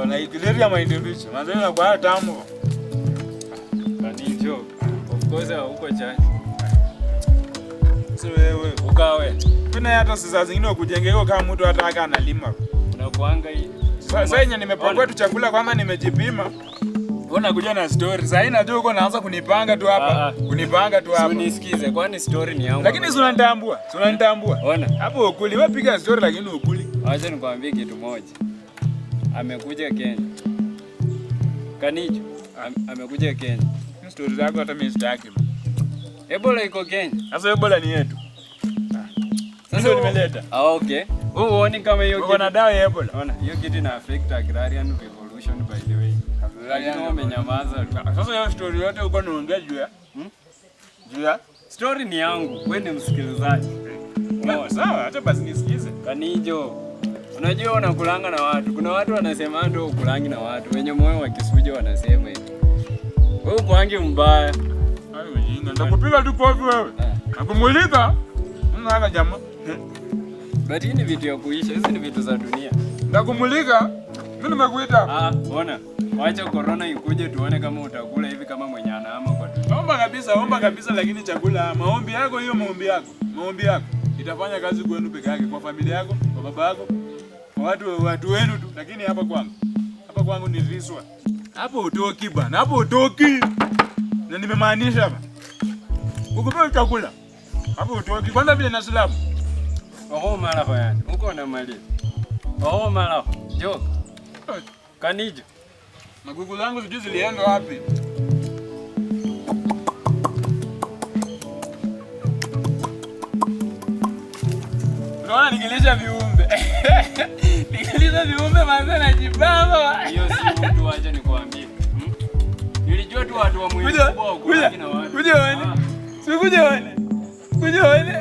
Na ikileria mahindi mbichi. Manze inakuwa tamu. Kanicho. Of course huko church. Si wewe. Ukawe. Kuna hata saa zingine ukujengea kama mtu hata aka analima. Unakuanga hii. Sasa yenye nimepakua tu chakula kwanza nimejipima. Wewe unakuja na story. Sasa hii najua uko naanza kunipanga tu hapa. Kunipanga tu hapa. Unisikize, kwani story ni yangu. Lakini si unanitambua. Si unanitambua. Ona. Hapo ukuli, wewe piga story lakini ukuli. Acha nikwambie kitu moja. Amekuja Kenya. Kanicho. Amekuja Kenya. Story zako hata mimi sitaki. Ebola iko Kenya. Sasa Ebola ni yetu. Sasa nimeleta. Ah, okay. Wewe uone kama hiyo kitu. Uko na dawa ya Ebola. Ona, hiyo kitu ina affect agrarian revolution by the way. Lakini umenyamaza tu. Sasa hiyo story yote uko unaongea juu ya? Juu ya? Story ni yangu, wewe ni msikilizaji. Sawa, acha basi nisikize. Kanijo. Unajua unakulanga na watu. Kuna watu wanasema ndio ukulangi na watu. Wenye moyo wa kisuja wanasema hivi. Wewe ukuangi mbaya. Hayo ujinga. Nitakupiga tu kofi wewe. Nakumulika. Mna jamaa. But hii ni vitu ya kuisha, hizi ni vitu za dunia. Nitakumulika. Mimi nimekuita. Ah, ona. Wacha corona ikuje tuone kama utakula hivi kama mwenye anaama kwa dunia. Omba kabisa lakini chakula, maombi yako hiyo maombi yako. Maombi yako itafanya kazi kwenu peke yake, kwa familia yako, kwa baba yako, kwa watu wenu tu, lakini hapa kwangu. Hapa kwangu ni riswa. Hapo utoki bwana, hapo utoki. Na nimemaanisha hapa. Ukupewa chakula. Hapo utoki kwanza vile na silabu. Oho mara kwa yani. Uko na mali. Oho mara. Joke. Kanijo. Magugu zangu sijui zilienda wapi. Unaona nikilisha viumbe. Nikilisha viumbe manze najibamba. Hiyo si mtu, acha nikwambie. Nilijua tu watu wa mwili mkubwa wako na watu. Kuja uone. Si kuja uone. Kuja uone.